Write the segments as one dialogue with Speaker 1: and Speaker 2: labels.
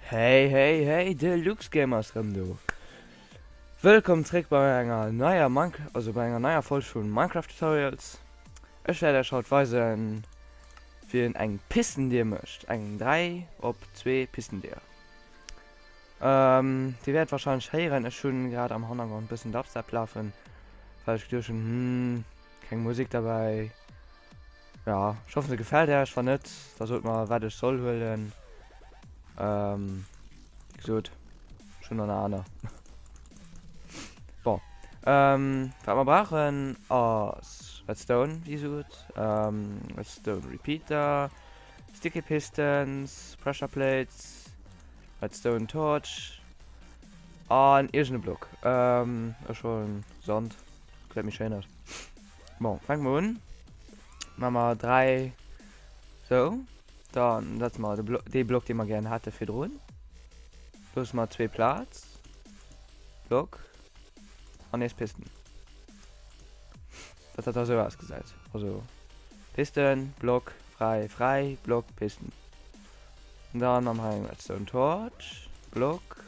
Speaker 1: Hey hey hey, de LuxGamer ass rëm do. Wëllkomm zréck bei enger neier Minecraft, also bei enger neier Folg vun Minecraft Tutorials. Ech wäert iech haut weisen, wéi een eng Pistendier mécht, eng 3 op 2 Pistendier. Ähm, dir wäert wahrscheinlech héieren, ech hunn grad am Hannergrond bëssen Dubstep lafen, well ech geduecht hunn, hm, keng Musek derbäi. Ja, ech hoffen se gefält Äech, wann net, da sot mer wat ech soll huelen. Ähm, wéi gesot, ech hunn nach nach aner. Bon, ähm, wat mer brauchen ass Redstone, wéi gesot, ähm, Redstone Repeater, Sticky Pistons, Pressure Plates, Redstone Torch an iergend e Block. Ähm, ech huelen Sand, gesäit méi schéin aus. Bon, fänke mer un. Maache mer 3 sou. Dann setze mer de Blo dee Block, dee mer gären hätte virdrun. Loosse mer zwee Plaz. Block. An nees Pisten. Datt dat da sou ausgesäit. Also Pisten, Block, fräi, fräi, Block, Pisten. An dann am hei eng Redstone Torch, Block.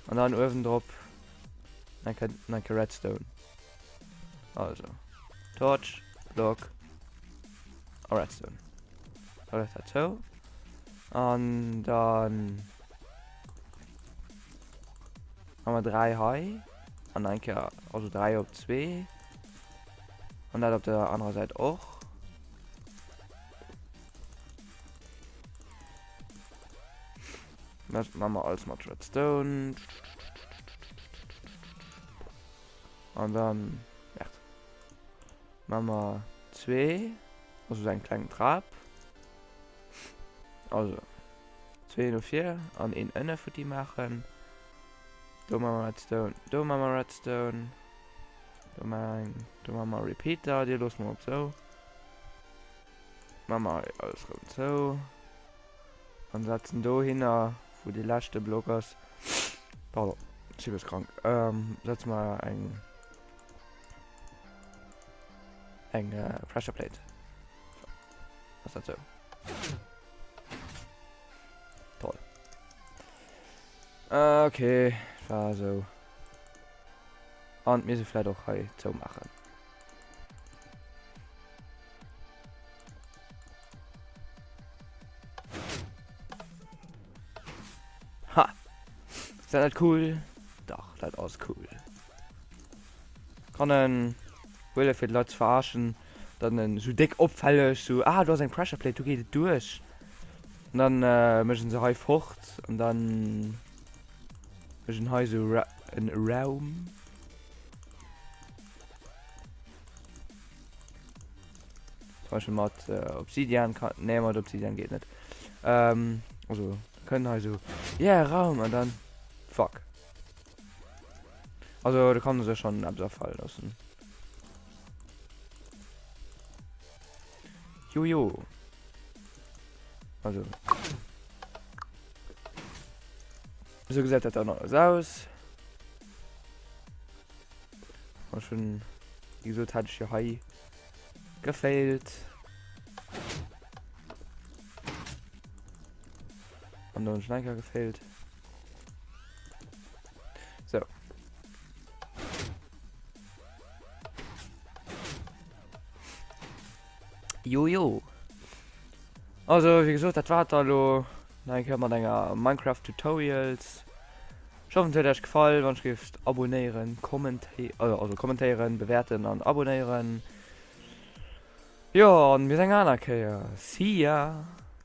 Speaker 1: An dann uewendrop eng Kéier Redstone. Also, Torch, Block a Redstone. Da läuft dat zou. An dann haben wir 3 hei. An eng Kéier, also 3 op 2. An dat op der anerer Säit och. Dat machen wir alles mat Redstone. An dann, Merde, machen wir zwee, also so eng kleng Trap. Also, zwee no vir an een ënne futti maachen. Do machen wir Redstone, do machen wir Redstone. Do machen wir eng, do machen wir Repeater, déi loosse mer op sou. Machen wir hei alles rëm zou. An setzen dohinner, wou dee leschte Block ass. Pardon, ech si bëss krank. Ähm, setze mer eng eng äh, Pressure Plate. Ass dat sou? Toll. Äh, okay, war sou. An mir se vläit och hei zou maachen. Ha! Ist dat net cool? Dach, dat ass cool. Kann en huele fir d'Leit ze verarschen, dann en sou déck opfälleg, sou ah do ass eng Pressure Plate, do geet et duerch. An dann äh, mécht en se hei fort an dann mécht en hei sou en Raum. Zum Beispiel mat äh, Obsidian kann. Nee, mat Obsidian geht net. Ähm, also können hei so. Yeah, Raum an dann. Fuck. Also da kann sech schon etwas afallen lassen. Jojo. Also. So gesäit dat dann alles aus. War schon, wie gesagt, hatte ich ja hei gefailt. An dann Schneiker gefailt. So. Jojo. Also, wie gesagt, dat war da lo. Nach eng Kéier mat enger Minecraft Tutorials. Ech hoffen et huet iech gefall. Wann ech géift abonéieren, kommenté also kommentéieren, bewäerten an abonéieren. Jo an bis eng aner Kéier. See ya!